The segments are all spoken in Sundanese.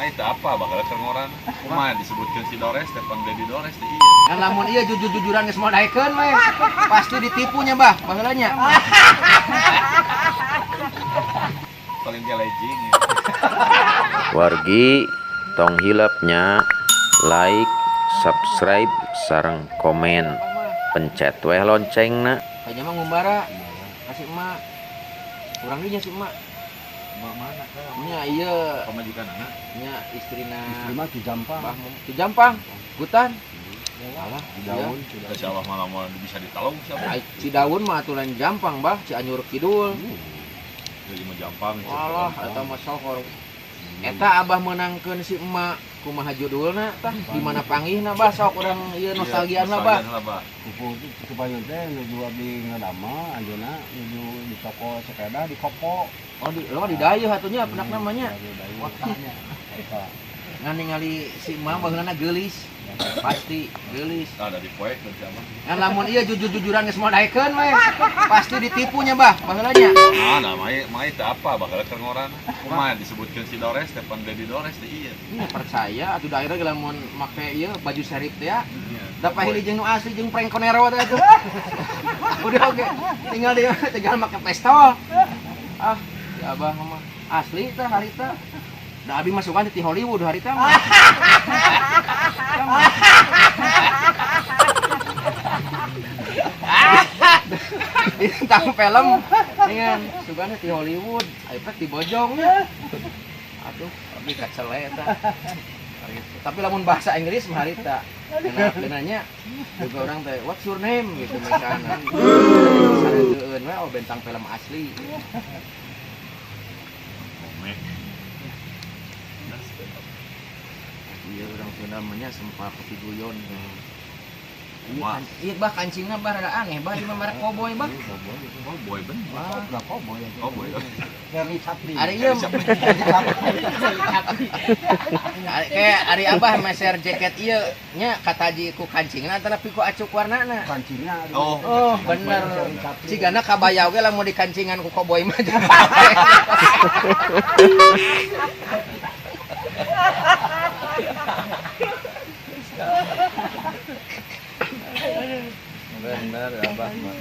Mai teu apa bakal keur ngoran. Kumaha disebutkeun si Dores, Stephen Dedi Dores teh ieu. Nah, lamun ieu jujur-jujuran geus moal daekeun we. Pasti ditipunya bah, baheula nya. Paling ge legging. Wargi tong hilapnya like, subscribe, sareng komen. Pencet weh loncengna. Kayaknya mah ngumbara. Kasih emak. Urang dinya si emak. Emak mana ka? Nya ieu Pamajikan anak. Nya istrina. Istri mah di Jampang. Bah di Jampang. Hutan. Alah, Di daun, Da si Abah malah moal bisa ditalung siapa? Ai Cidaun mah atuh lain Jampang bah, Cianjur Kidul. Jadi mah Jampang. Walah, eta mah sohor. Eta abah meunangkeun si emak kumaha judulna tah di mana panggihna bah sok urang ieu nostalgian lah bah. Bah. Kupu supaya teh nuju abdi ngadama anjeunna nuju di toko sepeda di Kopo. Oh di lo di dayeuh atuh nya penak namanya. Kotanya. Eta. Ngan ningali si emak baheulana geulis. Pasti geulis. Ada di poek dan si Abah. Ngan lamun ieu jujur-jujuran geus moal daekeun we. Pasti ditipunya bah baheula nya. Ah, nah mai mai teu apa bakal keur ngoran. Kumaha disebutkeun si Dores, Stephen Dedi Dores teh ieu. Nya percaya atuh daerah ge lamun make ieu baju serif teh ya. Iya. Da pahili jeung nu asli jeung prank konero teh atuh. Udah oke, tinggal dia tinggal make pistol. Ah, ya abah mah asli teh harita. Da abi masukan di Hollywood harita mah. Bintang film dengan sugana di Hollywood, ayo pek di Bojongnya. Aduh, abdi kacele eta. Tapi lamun bahasa Inggris mah harita. Kenanya juga orang teh what's your name gitu misalnya. Sareuteueun we oh bintang film asli. Iya orang Sunda mah nya sempat petiguyon. Iya bah kancingna bah rada aneh bah ieu mah merek koboi bah. Koboi bener. Wah, koboi. Koboi. Charlie Chaplin. Ari ieu. Kayak ari abah meser jaket ieu nya kataji ku kancingna tapi ku acuk warnana. Kancingna. Oh, bener. Cigana kabaya oge lamun dikancingan ku koboi mah. Bener abah mah.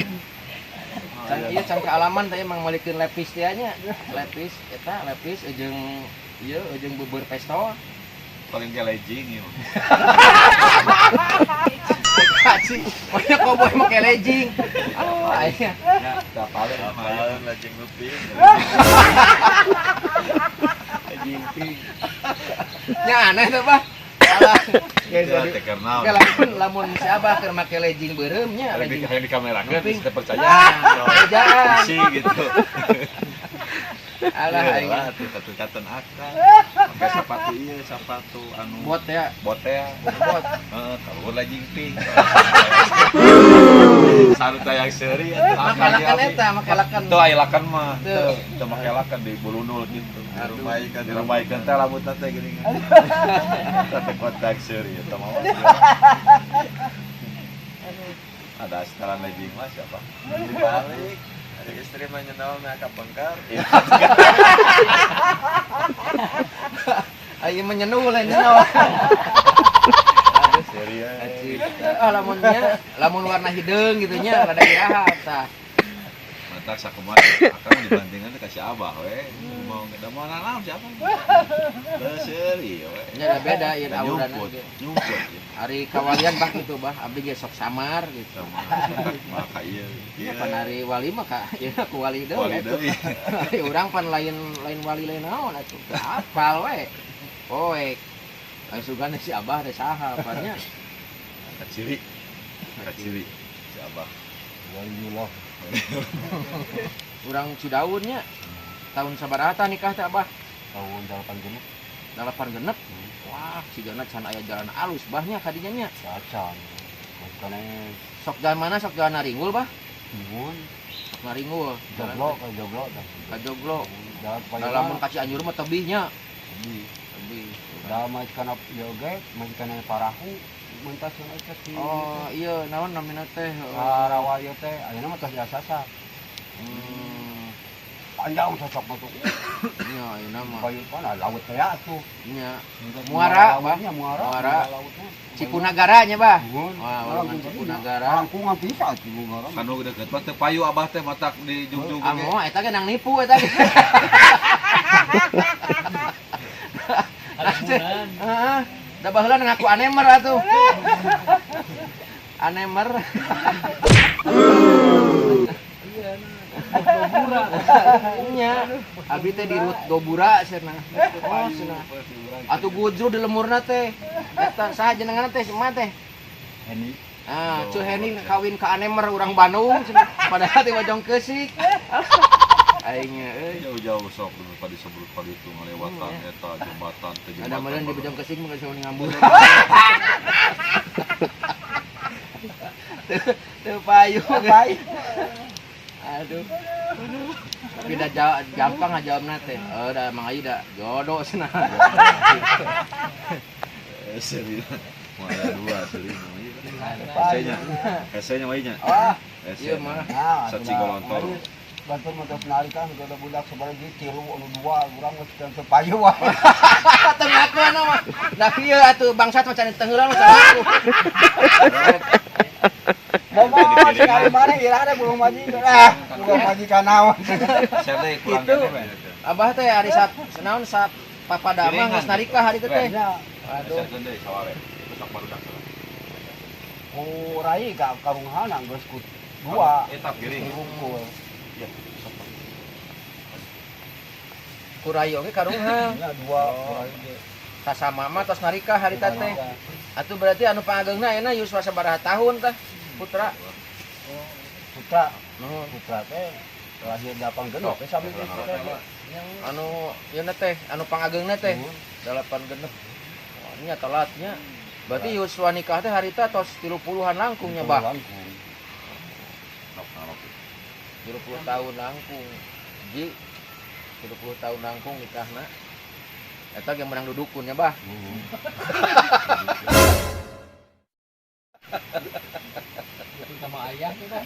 Can ieu can kealaman teh emang malikeun lepis teh nya. Lepis eta lepis jeung ieu jeung beubeur pistol. Paling ge legging ieu. Kaci, pokoknya koboi make legging. Oh, aya. Ya, da paling mah legging leutik. Legging pink. Nya aneh teh bah. Alah, Ya, teh karena lamun si abah keur make legging beureum nya, legging yang di kamerakeun geus teu percaya. Nah, Si gitu. Alah aing. Lah tuh katucatan akang. Make sepatu ieu, sepatu anu bot ya. Bot ya. Bot. Heeh, kaluhur legging pink. Sarut yang seuri atuh. Make lakan eta, make lakan. Teu aya lakan mah. Teu. Teu make lakan di bulunul gitu. Aduh. Dirumahikeun teh rambutna teh geuningan. Eta teh kontak seuri eta mah. Ada setelan legging mah siapa? Dibalik. Ada istri mah nyenol mah ka pengkar. Ayo menyenul lain nyenol. Aduh seuri. Ah lamunnya, lamun warna hideung gitu nya rada iraha tah. Matak sakumaha akang dibandingkan teh ka si Abah we. Mau da mau nanaon si Abah. Teu seuri we. Nya da beda ieu aurana Nyumput, ge. nyumput. Ari kawalian bah gitu bah, abdi ge sok samar gitu. Mah ka ieu. Iya pan ari wali mah ka ieu ku wali deui. Wali deui. Ari urang pan lain wali lain naon atuh. Apal we. Poek. Ai sugana si Abah teh saha pan nya. Kaciri. Kaciri si Abah. Waliullah. Urang Cidaun nya. Tahun sabaraha nikah teh Abah? Tahun 86. 86. Wah, cigana can aya jalan alus bahnya kadinya nya. Cacan. Makane sok jalan mana sok jalan Naringgul bah? Nuhun. Sok Naringgul. Joglo ka Joglo tah. Ka Joglo. Jalan Da lamun ka Cianjur mah tebihnya. Tebih. Tebih. Da mah kana ieu ge, mah kana parahu mentas eta si. Oh, iya naon namina teh? Rawa ieu teh ayeuna mah tos diasasa. Panjang sosok mah tuh. Nya ayeuna mah. Payu pan laut teh atuh. Nya. Muara, Bah. Muara. Cipunagara nya, Bah. Wah, walungan Cipunagara. Langkungan bisa Cipunagara. Kanu deukeut mah teu payu abah teh matak di jugjug ge. Amo eta ge nang nipu eta ge. Heeh. Da baheula ngaku anemer atuh. Anemer. Gobura. Nya. Abi teh di rut Gobura cenah. Oh cenah. Atuh gujur di lemurna teh. Eta saha jenenganna teh mah teh? Heni. Ah, Cu Heni kawin ka anemer urang Bandung cenah. Padahal teh Bojong Keusik. Aing euy. Jauh-jauh sok pada disebut pada itu ngalewatan eta jembatan teh jembatan. Ada meureun di Bojong Keusik mah geus ngambur. Teu payu. Aduh. Tapi dah gampang aja jawabna teh. Oh, dah Mang Ayi dah jodoh cenah. Serius. Mau ada dua serius Mang Ayi. Hesenya. Hesenya mah nya. Ah, ieu mah. Saci golontor. Bantu mah tos nari kan udah budak sabaraha tilu anu dua urang geus teu payu wae. Teu ngakuan mah. Da kieu atuh bangsat mah can teu heula mah can. Bomo sekali mana ira belum majikan ah, belum majikan naon. Saya kurang gitu. Abah teh ari sap naon sap papadama geus narikah hari teh teh. Aduh. Ku rai ka karunghanan geus ku dua. Eta piring hungkul. Ya, ku rai oge karunghang. Ya dua ku rai ge. Sasama mah tos narikah hari teh. Atuh berarti anu pangageungna ayeuna yuswa sabaraha tahun tah? Putra. Putra. Putra teh lahir 8 genep teh sami teh. Anu ieu teh, anu pangageungna teh 8 genep. Wah, nya telatnya. Berarti yuswa nikah teh harita tos 30-an langkung nya, Bah. Langkung. 30 tahun langkung. Ji 30 tahun langkung nikahna. Eta ge menang dudukun nya, Bah. Sama ayah kita.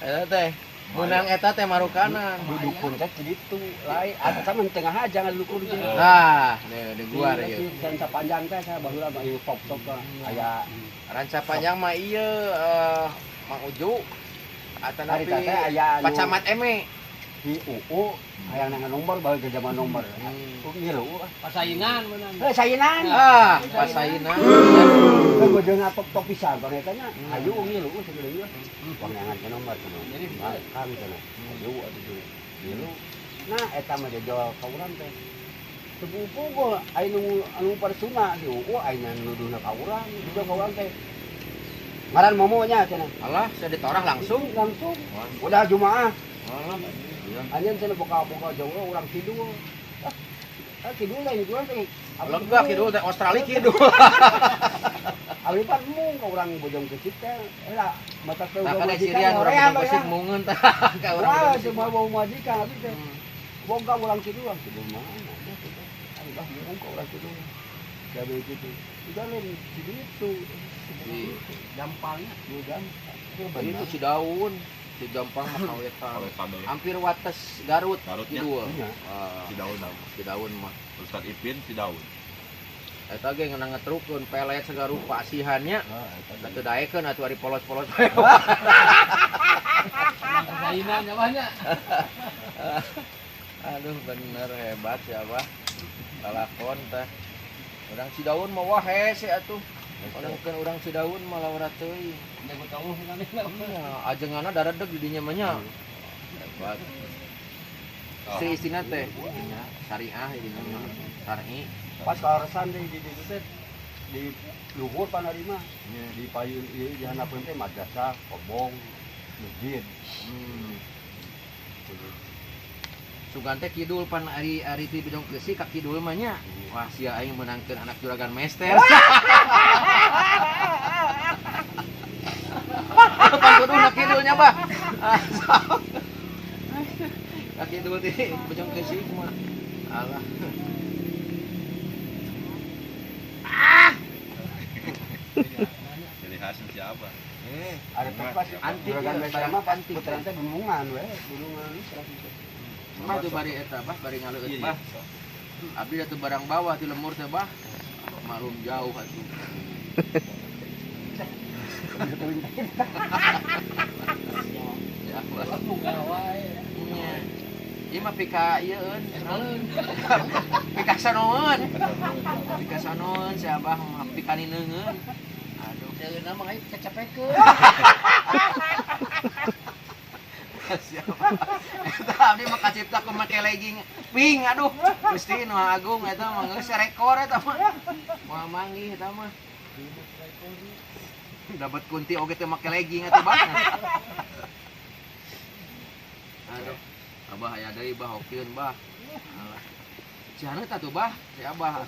Eta teh menang eta teh marukanan. Dudukun teh kitu lain atuh sama tengah aja ngadukun teh. Nah, di guar ieu. Ranca panjang teh saya baheula mah ieu top-top aya ranca panjang mah ieu Mang Uju atanapi aya Pak Camat Eme. Di UU hayang nangan nomor baheula ke zaman nomor. Ngilu pasaingan menang. Heuh saingan. Ah, pasaingan. Kan bojeuna top-top pisan kana eta nya. Hayu ngilu sagede ieu. Pangangan ke nomor cenah. Kang cenah. Hayu atuh ngilu. Nah eta mah jajal ka urang teh. Teu puguh aya nu anu parsuna si UU aya nuduhna ka urang, nuduh ka urang teh. Ngaran momo nya cenah. Alah, saya ditorah langsung. Langsung. Udah Jumaah. Alah. Anjeun cenah buka-buka jauh urang kidul. Ah, kidul lain urang teh. Lega kidul teh Australia kidul. Abi pan mung ka urang Bojong Keusik teh. Eta mata teh urang majikan. Urang Bojong Keusik mungeun tah ka urang Bojong Keusik. Wah, semua bau majikan abi teh. Boga urang kidul, urang kidul mana? Aing mung ka urang kidul. Gawe kitu. Udah lain kitu. Gampangnya, gampang. Itu Cidaun. Si Gampang mah kawetan. Hampir wates Garut kidul. Cidaun. Cidaun mah. Ustaz Ipin Cidaun. Eta ge ngeunang ngetrukeun pelet segala rupa asihannya. Eta teu daekeun atuh ari polos-polos. Sainan nya banyak. Aduh bener hebat ya Abah. Lalakon teh. Urang Cidaun mah wah hese atuh. Urang keun urang Cidaun mah laura teuing. Jago tahu kan. Ajenganna daredeg di dinya mah nya. Hebat. Istri-istrina teh nya syariah di dinya mah. Syar'i. Pas kaleresan teh di ditu teh di luhur panarima. Di payun ieu di handapeun teh madrasah, kobong, masjid. Sugan teh kidul pan ari ari ti Bojong Keusik ka kidul mah nya. Wah sia aing meunangkeun anak juragan mester. Pan kudu na kidulnya bah. Ka kidul ti Bojong Keusik mah. Alah. Ah. Ciri khasnya siapa? Ada pas anti juragan mester mah pas puteran teh gunungan we, gunungan. Mah tuh bari eta bah bari ngaleueut bah. Abdi da teu barang bawah ti lemur teh bah. Malum jauh atuh. Ya Allah. Ieu mah pika ieu-eun. Pika sanoeun. Pika sanoeun si Abah mah pika nineungeun. Aduh. Seuneu mah aing kecapekeun. Siapa? Eta abdi mah kacipta ku make legging pink aduh. Gusti nu agung eta mah geus rekor eta mah. Moal manggih eta mah. Dapat kunti oge teh make legging atuh bah. Aduh. Abah aya deui bah hokeun bah. Alah. Cihaneut atuh bah, si Abah.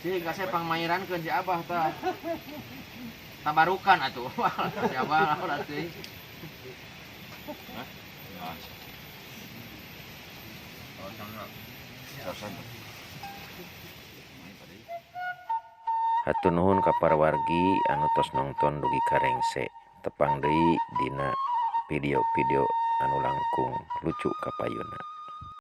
Cing kasih pangmairankeun si Abah tah. Tabarukan atuh. Si Abah lawan atuh. Hah? Hatur nuhun ka parawargi anu tos nongton dugi ka rengse. Tepang deui dina video-video anu langkung lucu kapayuna.